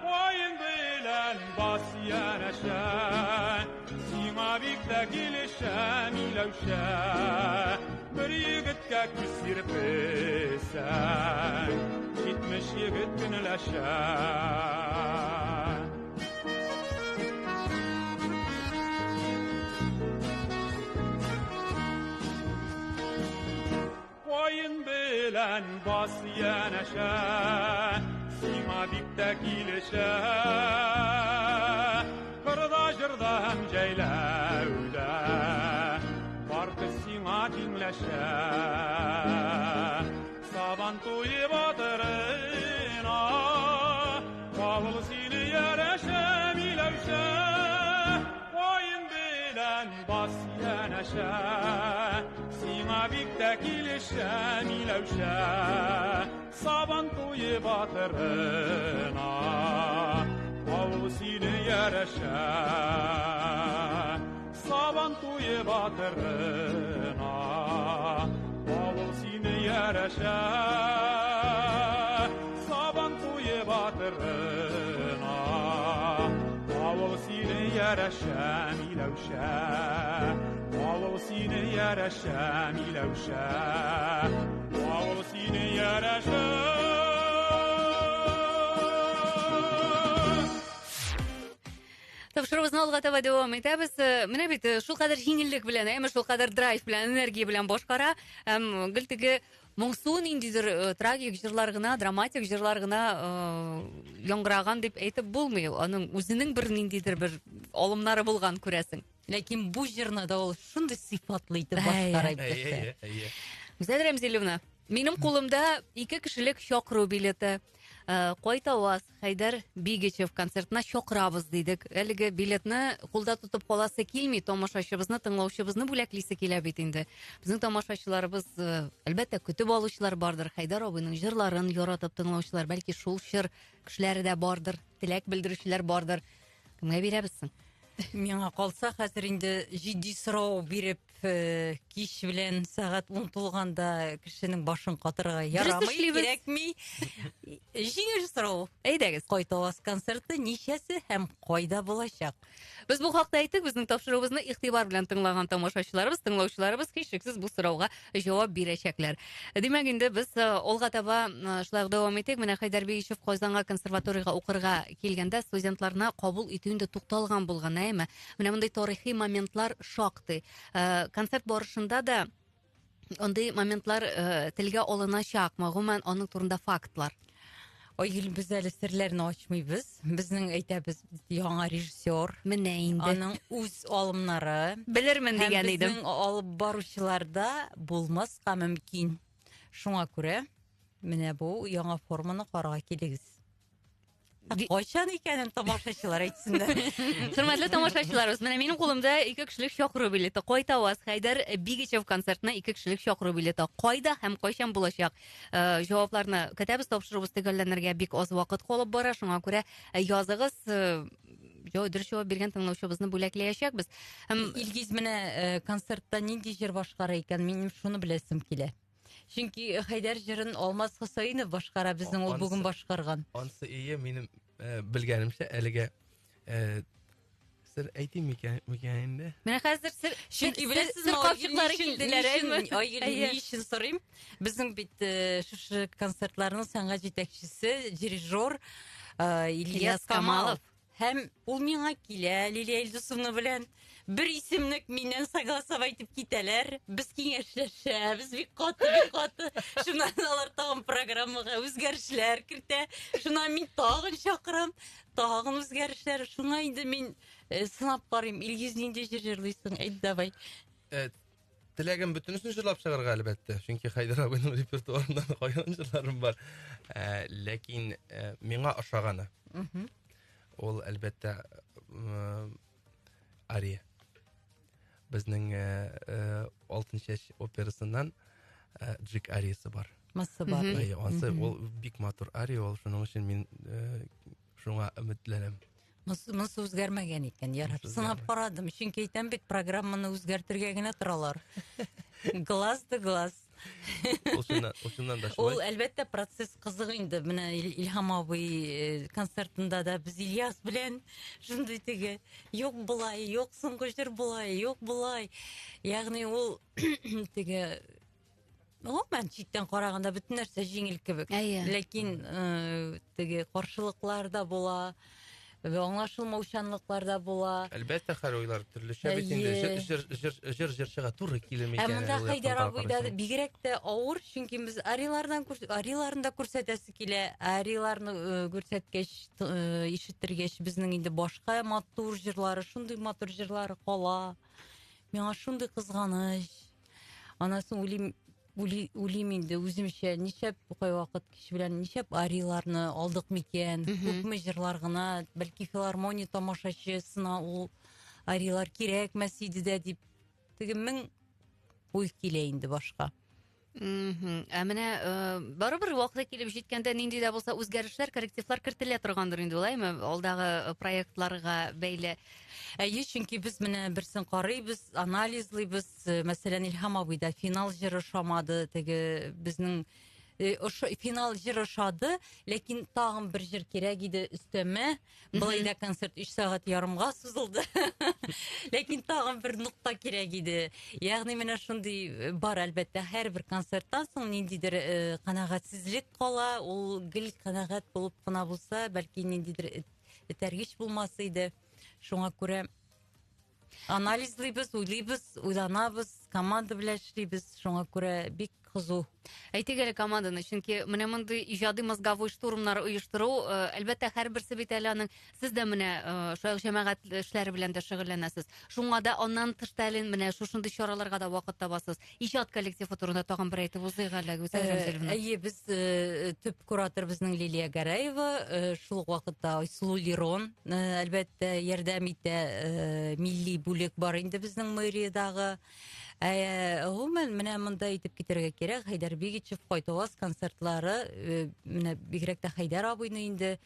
Каен белән бас янәшә, сиңа бик тә килешә, Миләүшә. Бер егеткә күз сирпесәң, 70 егет көнләшә. Каен белән бас янәшә, сиңа бик тә килешә. Кырда, җырда һәм җәйләүдә, бар кыз сиңа тиңләшә. Сабан туе батырына, авыл сине ярәшә, Миләүшә. Каен белән бас янәшә, сиңа бик тә килешә, Миләүшә. Сабан туе батырына, авыл сине ярәшә. Сабан туе батырына, авыл сине ярәшә. Сабан туе батырына, авыл сине ярәшә, Миләүшә. Авыл сине ярәшә, Миләүшә. Авыл сине ярәшә. Тапшыруыбызны алга таба дәвам итәбез. Менә бит шулкадәр җиңеллек белән, әмма шулкадәр драйв белән, энергия белән башкара. Һәм гел теге моңсу ниндидер трагик җырлар гына, драматик җырлар гына яңгыраган дип әйтеп булмый. Аның үзенең бер ниндидер бер алымнары булган, күрәсең. Ләкин бу җырны да ул шундый сыйфатлы итеп башкара иптәшләр. Гүзәл Рәмзилевна, минем кулымда 2 кешелек чакыру билеты. Кайтаваз Хәйдәр Бигичев концертына чакырабыз дидек. Әлеге билетны кулда тотып каласы килми, тамашачыбызны, тыңлаучыбызны бүләклисе килә бит инде. Безнең тамашачыларыбыз, әлбәттә, көтеп алучылар бардыр. Хәйдәр абыйның җырларын яратып тыңлаучылар, бәлки шул чор кешеләре дә бардыр, теләк белдерүчеләр бардыр. Кемгә бирәбез соң? Миңа калса, хәзер инде җитди сорау биреп, кич белән сәгать 10 тулганда кешенең башын катырырга ярамый, кирәкми. Җиңел сорау. Әйдәгез. Кайтаваз концерты ничәсе һәм кайда булачак? Без бу хакта әйттек, безнең тапшыруыбызны игътибар белән тыңлаган тамашачыларыбыз, тыңлаучыларыбыз һичшиксез бу сорауга җавап бирәчәкләр. Димәк, инде без алга таба шулай ук дәвам итик. Менә Хәйдәр Бигичев Казанга консерваториягә укырга килгәндә студентларны кабул итү инде тукталган булган, әйеме? Менә мондый тарихи моментлар шактый. Концерт барышында да андый моментлар телгә алыначакмы? Гомумән, аның турында фактлар. Айгөл, без әле серләрне ачмыйбыз. Безнең әйтәбез, яңа режиссер. Менә инде. Аның үз алымнары. Белермен Һәм дигән идем. безнең алып баручыларда булмаска мөмкин. Шуңа күрә менә бу яңа форманы карарга килегез. Кайчан икәнен тамашачылар әйтсеннәр. Хөрмәтле тамашачыларыбыз, менә минем кулымда 2 кешелек чакыру билеты. Кайтаваз Хәйдәр Бигичев концертына 2 кешелек чакыру билеты. Кайда һәм кайчан булачак? Җавапларны көтәбез. Тапшыруыбыз төгәлләнергә бик аз вакыт калып бара. Шуңа күрә языгыз. Дөрес җавап биргән тыңлаучыбызны бүләкләячәкбез. Һәм Илгиз менә концертта нинди җыр башкара икән, минем шуны беләсем килә. Чөнки Хәйдәр җырын Алмаз Хусаинов башкара, безнең ул бүген башкарган. Ансы ие, минем белгәнемчә, әлегә сер әйтим микән инде? Менә хәзер сер, Чөнки сер, беләсезме, сер капчыклары килделәр, әйме? Айгөл, Әйе. ни өчен сорыйм? Безнең бит шушы концертларның сәнгать җитәкчесе, дирижер Ильяс Ильяс Камалов. Камалов. Һәм ул миңа килә Лилия Илдусовна белән. Бер исемлек миннән согласовать итеп китәләр. Без киңәшләшәбез бик каты, бик каты. Шуннан алар тагын программага үзгәрешләр кертә. Шуннан мин тагын чакырам, тагын үзгәрешләр. Шуңа инде мин э, сынап карыйм. Илгиз нинди җыр җырлыйсың? Әйт давай. Э, теләгем бөтенесен җырлап чыгарга әлбәттә. Чөнки Хәйдәр абыйның репертуарыннан кайган җырларым бар. Э, ләкин э, миңа ошаганы. Ул әлбәттә ария. Безнең э, э, Алтын чәч операсыннан э, Джик ариясы бар. Масы бар. Әйе, ансы ул бик матур ария ул, шуның өчен мин шуңа өметләнәм. Монысы үзгәрмәгән икән, ярар. Сынап карадым, чөнки әйтәм бит, программаны үзгәртергә генә торалар. Глаз да глаз. Ул чыннан, ул чыннан да Ул шулай. әлбәттә процесс кызык инде. Менә Илһам абый э, концертында да без Ильяс белән шундый теге юк болай, юк соңгы җыр болай, юк болай. Ягъни ул теге гомумән читтән караганда бөтен нәрсә җиңел кебек. Әйе. Ләкин э, теге каршылыклар да була, аңлашылмаучанлыклар да була. Әлбәттә, һәр уйлар төрлечә бит инде. Әйе. Җыр, җыр, җыр, җыр җырчыга туры килми Ә икән. монда ул Хәйдәр яктан абыйда карасаң. бигрәк тә авыр, чөнки без арилардан ариларын да күрсәтәсе килә. Ариларны э, күрсәткәч, э, ишеттергәч, безнең инде башка матур җырлары, шундый матур җырлары кала. Миңа шундый кызганыч. Аннан соң уйлыйм, уйлыйм инде үземчә, нишләп кайвакыт кеше белән нишләп ариларны алдык микән? Күпме җырлар гына, бәлки филармония тамашачысына ул арилар кирәкмәс иде дә дип теге мең уй килә инде башка. Ә менә э, барыбер вакыты килеп җиткәндә нинди дә булса үзгәрешләр, коррективлар кертелә торгандыр инде, улаймы? Алдагы э, проектларга бәйле. Әйе, чөнки без менә берсен карыйбыз, анализлыйбыз. Э, Мәсәлән, Илһам абыйда финал җыры ошамады, теге безнең э, финал җыры ошады, ләкин тагын бер җыр кирәк иде өстәмә. Болай да концерт 3 сәгать ярымга сузылды. Ләкин тагын бер нокта кирәк иде. Ягъни менә шундый э, бар әлбәттә һәрбер концерттан соң ниндидер э, канәгатьсезлек кала, ул гел канәгать булып кына булса, бәлки ниндидер этәргеч булмас иде. Шуңа күрә анализлыйбыз, уйлыйбыз, уйланабыз, команда белән эшлибез. Шуңа күрә бик кызу. Әйтик әле команданы, чөнки менә мондый иҗади мозговой штурмнар оештыру, э, әлбәттә, һәрберсе бит әле аның сез дә менә э, шулай ук җәмәгать эшләре белән дә шөгыльләнәсез. Шуңа да аннан тыш та әле менә шушындый чараларга да вакыт табасыз. Иҗат коллективы турында тагын бер әйтеп узыйк әле, Гүзәл Рәмзиловна. Әйе, без төп куратор безнең Лилия Гәрәева, шул ук вакытта Айсылу Лерон, әлбәттә, ярдәм итә, милли бүлек бар инде безнең мэриядагы. Гомумән, менә монда әйтеп китәргә кирәк, Хәйдәр Бигичев Кайтаваз концертлары, менә бигрәк тә Хәйдәр абыйны инде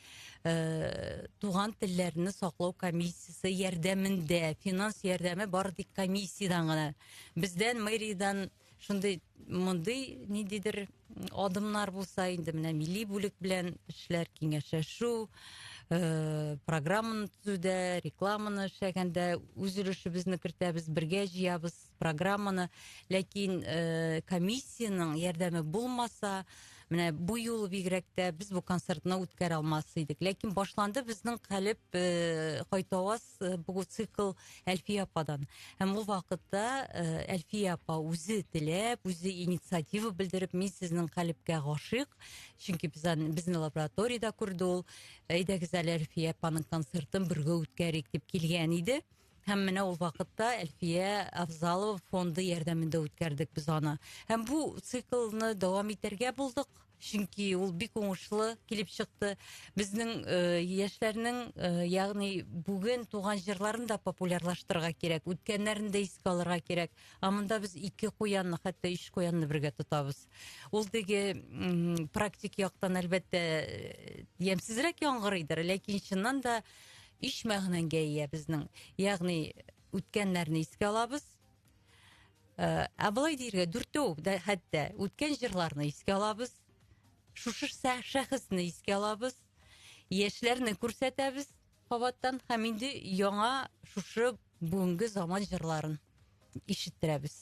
туган телләрне саклау комиссиясе ярдәмендә, финанс ярдәме бары тик комиссиядән генә. Бездән, мэриядән шундый мондый ниндидер адымнар булса инде менә милли бүлек белән эшләр, киңәшләшү, э, программаны төзүдә, рекламаны эшләгәндә үз өлешебезне кертәбез, бергә җыябыз программаны. Ләкин э, комиссиянең ярдәме булмаса, менә бу юлы бигрәк тә без бу концертны үткәрә алмас идек. Ләкин башланды безнең калеб э, кайтаваз бу цикл Әлфия ападан. Һәм ул вакытта э, Әлфия апа үзе теләп, үзе инициатива белдереп, мин сезнең калебкә гашыйк, чөнки без аны безне лабораториядә күрде ул. Әйдәгез әле Әлфия апаның концертын бергә үткәрик дип килгән иде. Һәм менә ул вакытта Әлфия Авзалова фонды ярдәмендә үткәрдек без аны. Һәм бу циклны дәвам итәргә булдык. Чөнки ул бик уңышлы килеп чыкты. Безнең э, яшьләрнең, э, ягъни бүген туган җырларын да популярлаштырырга кирәк, үткәннәрен дә искә алырга кирәк. Ә монда без ике куянны, хәтта өч куянны бергә тотабыз. Ул теге практик яктан әлбәттә э, ямьсезрәк яңгырыйдыр, ләкин чыннан да өч мәгънәгә ия безнең. Ягъни үткәннәрне искә алабыз, Э, ә болай диергә дүртәү дә хәтта үткән җырларны искә алабыз, шушы шәхесне искә алабыз, яшьләрне күрсәтәбез кабаттан һәм инде яңа шушы бүгенге заман җырларын ишеттерәбез.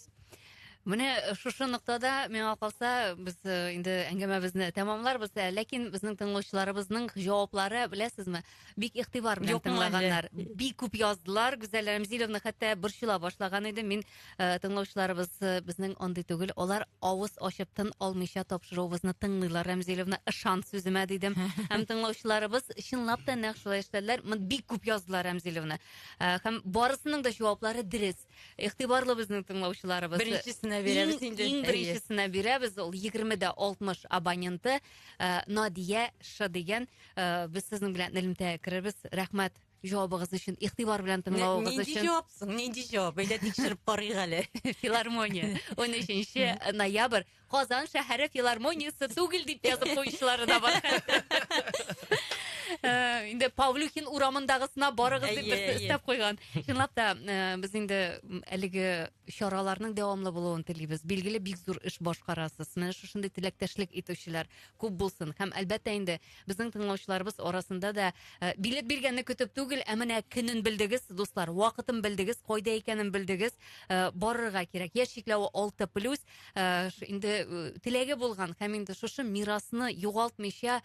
Менә шушы ноктада, миңа калса, без э, инде әңгәмәбезне тәмамларбыз, э, ләкин безнең тыңлаучыларыбызның җаваплары, беләсезме, бик игътибар белән Юкмы әле? тыңлаганнар. Бик күп яздылар. Гүзәл Рәмзиловна хәтта борчыла башлаган иде. Мин э, тыңлаучыларыбыз э, безнең андый түгел, алар авыз ачып тын алмыйча тапшыруыбызны тыңлыйлар. Рәмзиловна, ышан сүземә дидем. Һәм тыңлаучыларыбыз чынлап та нәкъ шулай эшләделәр. Бик күп яздылар Рәмзиловна. Э, һәм барысының да җаваплары дөрес. Игътибарлы безнең тыңлаучыларыбыз. Беренчесенә бирәбез инде. Иң беренчесенә бирәбез. Ул 20 60 абоненты э, Надия Ш дигән. Э, без сезнең белән элемтәгә керербез. Рәхмәт җавабыгыз өчен, игътибар белән тыңлавыгыз Нинди өчен. җавап соң? Нинди җавап? Әйдә тикшереп карыйк әле. Филармония 13 ноябрь Казан шәһәре филармониясе түгел дип язып куючылары да бар. Э, инде Павлюхин урамындагысына барыгыз дип Әйе, берсе әйе. өстәп куйган. Чынлап та, э, без инде әлеге чараларның дәвамлы булуын телибез. Билгеле, бик зур эш башкарасыз. Менә шушындый теләктәшлек итүчеләр күп булсын. Һәм әлбәттә инде безнең тыңлаучыларыбыз арасында да э, билет биргәнне көтеп түгел, ә менә көнен белдегез, дуслар, вакытын белдегез, кайда икәнен белдегез, барырга кирәк. Яшь чикләве 6 плюс, инде теләге булган һәм инде шушы мирасны югалтмыйча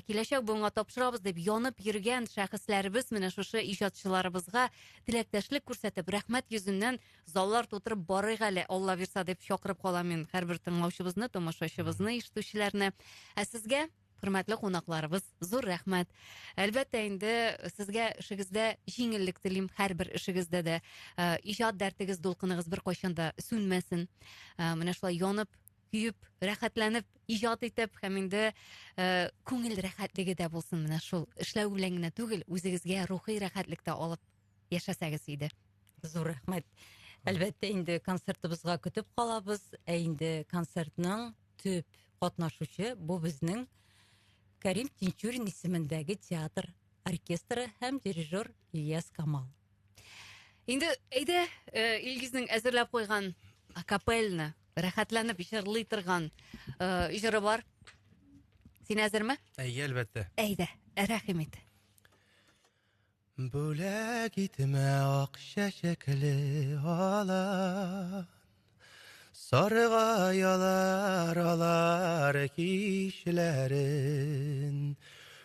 киләчәк буынга тапшырабыз дип янып йөргән шәхесләребез менә шушы иҗатчыларыбызга теләктәшлек күрсәтеп, рәхмәт йөзеннән заллар тутырып барыйк әле, Алла бирса дип чакырып калам мин һәрбер тыңлаучыбызны, тамашачыбызны, ишетүчеләрне. Ә сезгә, хөрмәтле кунакларыбыз, зур рәхмәт. Әлбәттә инде сезгә эшегездә җиңеллек телим, һәрбер эшегездә дә. Э, иҗат дәртегез, дулкыныгыз беркайчан да сүнмәсен. Э, менә шулай янып, көеп, рәхәтләнеп иҗат итеп һәм инде э, күңел рәхәтлеге дә булсын менә шул. Эшләү белән генә түгел, үзегезгә рухи рәхәтлек тә алып яшәсәгез иде. Зур рәхмәт. Әлбәттә инде концертыбызга көтеп калабыз. Ә инде концертның төп катнашучы бу безнең Кәрим Тинчурин исемендәге театр оркестры һәм дирижер Ильяс Камал. Инде әйдә, э, Илгизнең әзерләп куйган акапельны, рәхәтләнеп җырлый торган э, җыры бар. Син әзерме? Әйе, әлбәттә. Әйдә, рәхим ит. Бүләк итмә ак чәчәкле алан Саргаялар алар кичләрен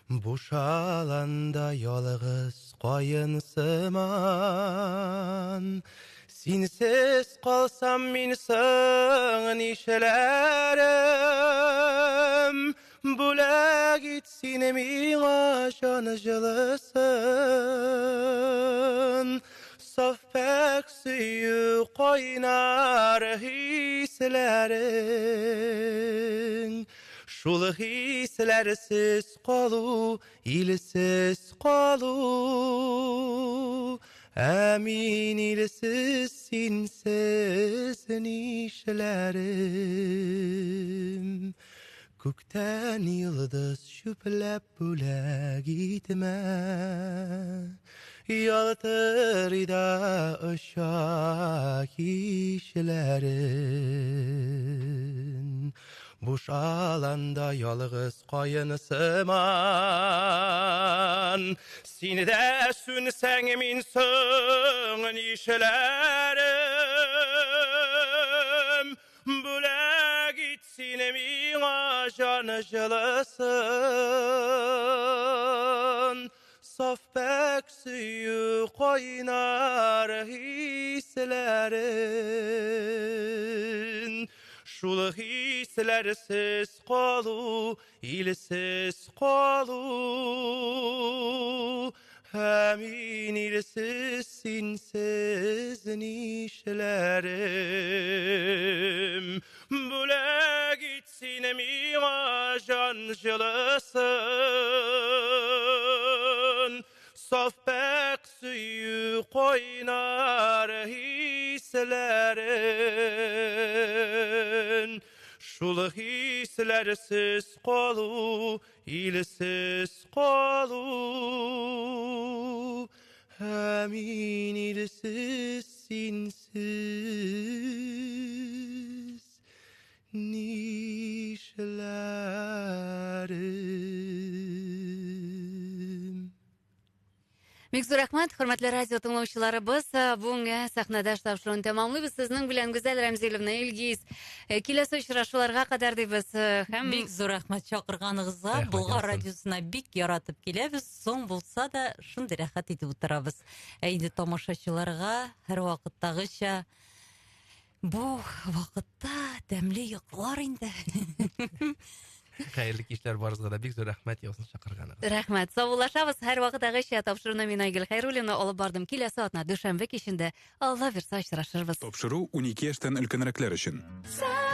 Буш аланда ялгыз каен сыман Синсез калсам мин соң нишләрем Бүләк ит син миңа җан җылысын Саф пакь сөю кайнар хисләрең Шул хисләрсез калу, илсез калу Ә мин илсез синсез нишләрем Күктән йолдыз чүпләп бүләк итмә Ялтырый да оча кичләрен Буш аланда ялгыз каен сыман Син дә сүнсәң мин соң нишләрем Бүләк ит син миңа җан җылысын Саф пакь сөю кайнар хисләрен Шул хисләрсез калу, илсез калу Ә мин илсез синсез нишләрем Бүләк ит син миңа җан җылысын Саф пакь сөю кайнар хисләрен Шул хисләрсез калу, илсез калу Ә мин илсез синсез нишләрем. Бик зур рәхмәт, хөрмәтле радио тыңлаучыларыбыз. Бүгенге сәхнәдәш тапшыруын тәмамлыйбыз. Сезнең белән Гүзәл Рәмзиловна, Илгиз. Киләсе очрашуларга кадәр дибез. Һәм бик зур рәхмәт чакырганыгызга. Рәхмәт Болгар яусын. Радиосына бик яратып киләбез. Соң булса да, шундый рәхәт итеп утырабыз. Ә инде тамашачыларга һәрвакыттагыча бу вакытта тәмле йоклар инде. Хәерле кичләр барыгызга да. Бик зур рәхмәт яусын чакырганыгызга. Рәхмәт. Саубуллашабыз. Һәрвакыттагыча тапшыруны мин Айгөл Хәйруллина алып бардым. Киләсе атна дүшәмбе кичендә Алла бирсә очрашырбыз. Тапшыру 12 яшьтән өлкәнрәкләр өчен. Сәхнәдәш.